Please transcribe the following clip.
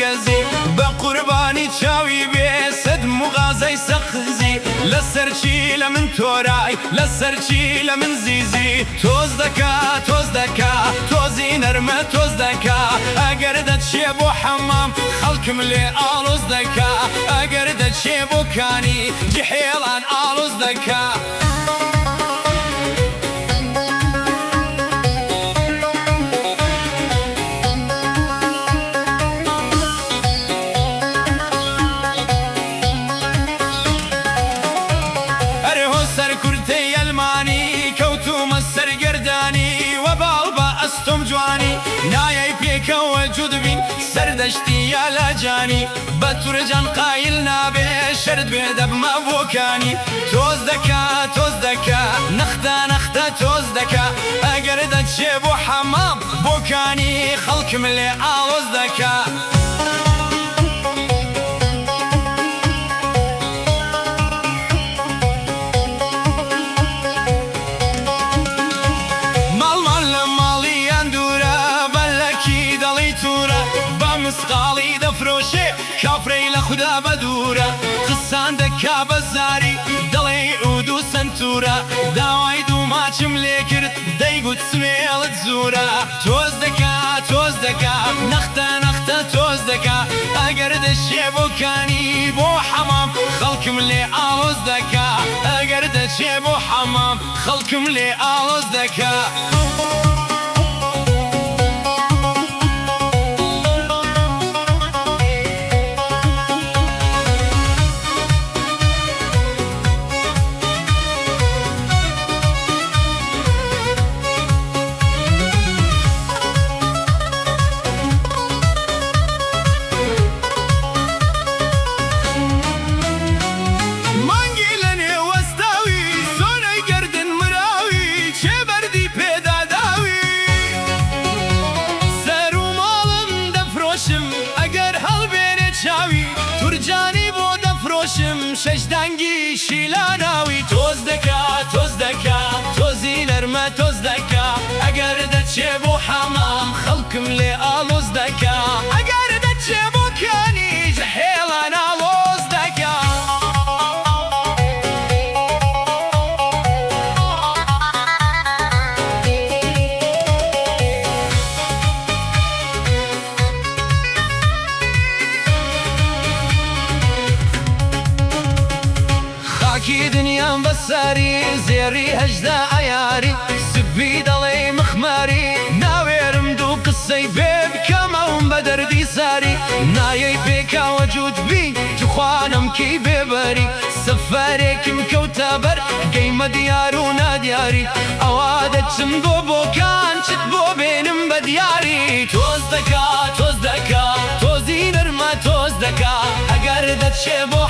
گەزی، بە قوربانی چاوی بێ سەد موغازەی سەقزی، لەسەر چی لە من تۆرای، لەسەر چی لە من زیزی؟ تۆز دەکا تۆز دەکا تۆزی نەرمە تۆز دەکا، ئەگەر دەچێ بۆ حەمام خەڵکم لێ ئاڵۆز دەکا، ئەگەر دەچێ بۆ کانی جحێڵان ئاڵۆز دەکا. ئەرێ هۆ سەر کورتەی ئەلمانی، کەوتوومە سەر گەردانی، وەباڵ بە ئەستۆم جوانی، نایەی پێکەوە جووت بین، سەردەشتی یا لاجانی، بە تورجان قایل نابێ، شەرت بێ دەبمە بۆکانی. تۆز دەکا تۆز دەکا نەختە نەختە تۆز دەکا، ئەگەر دەچێ بۆ حەمام بۆکانی، خەڵکم لێ ئاڵۆز دەکا. ماڵمان لە ماڵیان دوورە، بە لەکی دەڵێی توورە، بە مسقاڵی دەفرۆشێ، کافرەی لە خودا بە دوورە، قسان دەکا بە زاری، دەڵێی عود و سەنتوورە، داوای دوو ماچم لێ کرد، دەیگوت سمێڵت زوورە. تۆز دەکا تۆز دەکا نەختە نەختە تۆز دەکا، ئەگەر دەچێ بۆ کانی بۆ حەمام، خەڵکم لێ ئاڵۆز دەکا، ئەگەر دەچێ بۆ حەمام، خەڵکم لێ ئاڵۆز دەکا. مانگی لە نێو وەستاوی، سۆنەی گەردن مراوی، چێ بەردی پێدا داوی. سەر و ماڵم دەفرۆشم، ئەگەر هەڵبێنێ چاوی، تورجانی بۆ دەفرۆشم، شەش دانگی شیلاناوی. تۆز دەکا تۆز دەکا تۆزی نەرمە تۆز دەکا، ئەگەر دەچێ بۆ حەمام، خەڵکم لێ ئاڵۆز دەکا، ئەگەر دەچێ بۆ کانی جحێڵان ئاڵۆز دەکا. خاکی دنیام بە سەری، زێڕی 18 عەیاری، سپی دەڵێی مخماری، ناوێرم دوو قسەی پێ بکەمەوم بە دەردی ساری، نایەی پێکاوە جووت بی، توخوانم کەی بێبەری، سەفەرێکم کەوتە بەر، گەیمە دیار و نادیاری، ئەوا دەچم بۆ بۆکان، چت بۆ بێنم بە دیاری. تۆز دەکا تۆز دەکا تۆزی نەرمە تۆز دەکا، ئەگەر دەچێ بۆ